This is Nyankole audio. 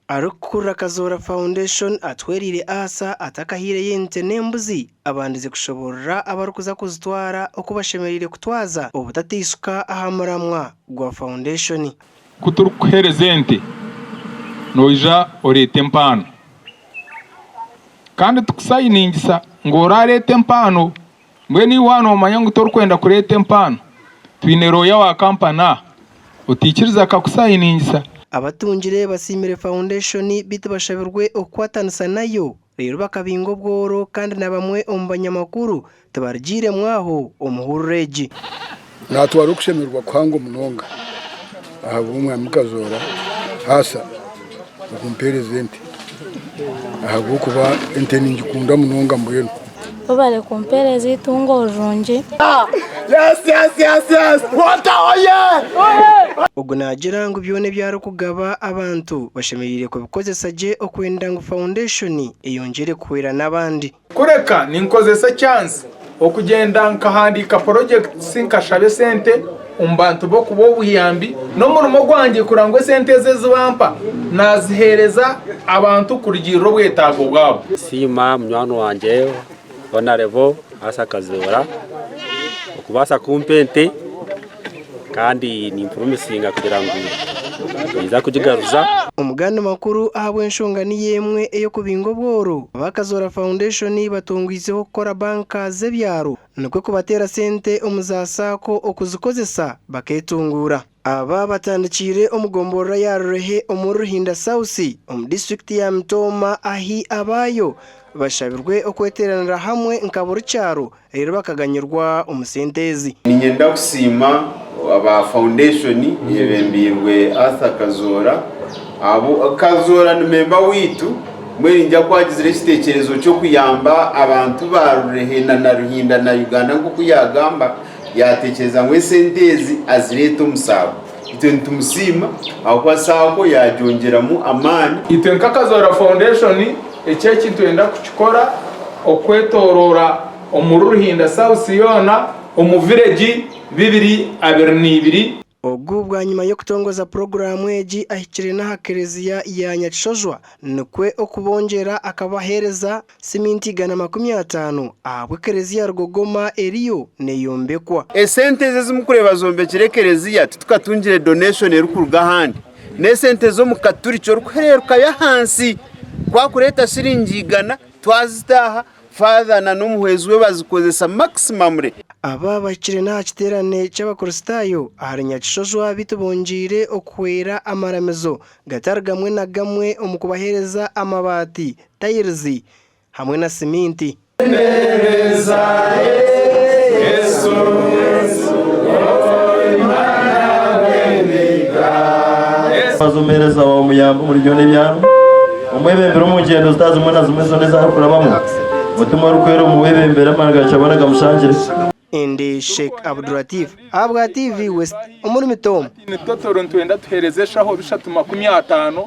Arikukurira Kazoora Foundation Atweriire Asa atakahaireyo ente n'embuzi abandize kushoborora abarikuza kuzitwara oku bashemereire kutwaza obutateisuka aha muramwa gwa foundation. Ku turikukuheereza ente, noija oreete empaano. Kandi tukusayiningisa ngu oraareete empaano. Mbwenu iwe waaba noomanya ngu torikwenda kureeta empaano, twine looya wa kampani aha, otaikiriza akakusayiningisa. Abatungire basiimire foundation beitu bashabirwe okukwatanisa nayo reero bakabinga obworo kandi na bamwe omu banyamakuru tibarugiiremu aho omu hururu egi. Naatwara okushemererwa kuhango munonga ahabw'omwami Kazoora Asa okumpeereza ente ahabw'okuba ente ningikunda munonga mbwenu. Webare kumpeereza eitungo rirungi. Ogu naagira ngu byona ebi arikugaba abantu bashemereire kubikozesa gye okwenda ngu foundation eyongyere kuhwera n'abandi. Kureka ninkozesa chance okugyenda nkahandiika projects nkashaba esente omu bantu b'okuba obuyambi n'omurimo gwangye kureba ngu esente ezi ezibampa naziheereza abantu kurugiirira obwetaago bwabo. Nsiima munywani wangye Honarebo Arthur Kazoora okubaasa kumpa ente kandi nimpuromisinga kugira ngu ninza kugigaruza. Omuganda makuru ahabw'enshonga niyo emwe ey'okubinga obworo, aba Kazoora Foundation batungwizeho kukora banka z'ebyaro nikwo kubateera sente omu za Sacco okuzikozesa baketunguura. Aba batandikiire omu gomborora ya Rurehe omuri Ruhinda South omu disiturikiti ya Mitooma ahi abaayo bashabirwe okweteeranira hamwe nka buri kyaro reero bakaganyirwa omu sente ezi. Niinyenda kusiima aba foundation eyebembeirwe Arthur Kazoora. Kazoora ni memba waitu mbwenu ningira ku agizire ekitekyerezo ky'okuyamba abantu ba Rurehe na Ruhinda na Uganda nk'oku yagamba, yatekyereza ngu esente ezi azireete omu saako. Itwe nitumusiima ahabw'okuba saako yagyongyeramu amaani. Itwe nka Kazoora Foundation eki eki nitwenda kukikora okwetoroora omuri Ruhinda South yoona omu village 222. Ogu bwanyima y'okutongoza puroguraamu egi ahikire n'aha kereziya ya Nyakishojwa nikwo okubongyera akabaheereza siminti 150 ahabw'ekereziya Rugogoma eriyo neyombekwa. Esente ezi ezimukureeba zombekire ekereziya titukatungire donation erikuruga ahandi. N'esente z'omu katuriki orikuhererukayo ahansi ku akureeta shiringi igana twazita aha Father na n'omuhwezi we bazikozesa maximumly. Aba bahikire n'aha kiteerane ky'Abakristaayo ahari Nyakishojwa beitu bongyeire okuhwera amaramizo gatari gamwe na gamwe omu kubaheereza amabaati, tiles hamwe na siminti. Maze omuheereza waawe omuyambe omuri byona ebi arimu, omwebembere omu ngyendo zitari zimwe na zimwe zoona ezi arikurabamu. Mutima Orikwera omuwebembere amaani ga Kyabona gamushangire. Ndi Sheikh Abdulatif ahabwa TV West omuri Mitooma. Nitwe turiyo nitwenda tuheereze eshaho 350.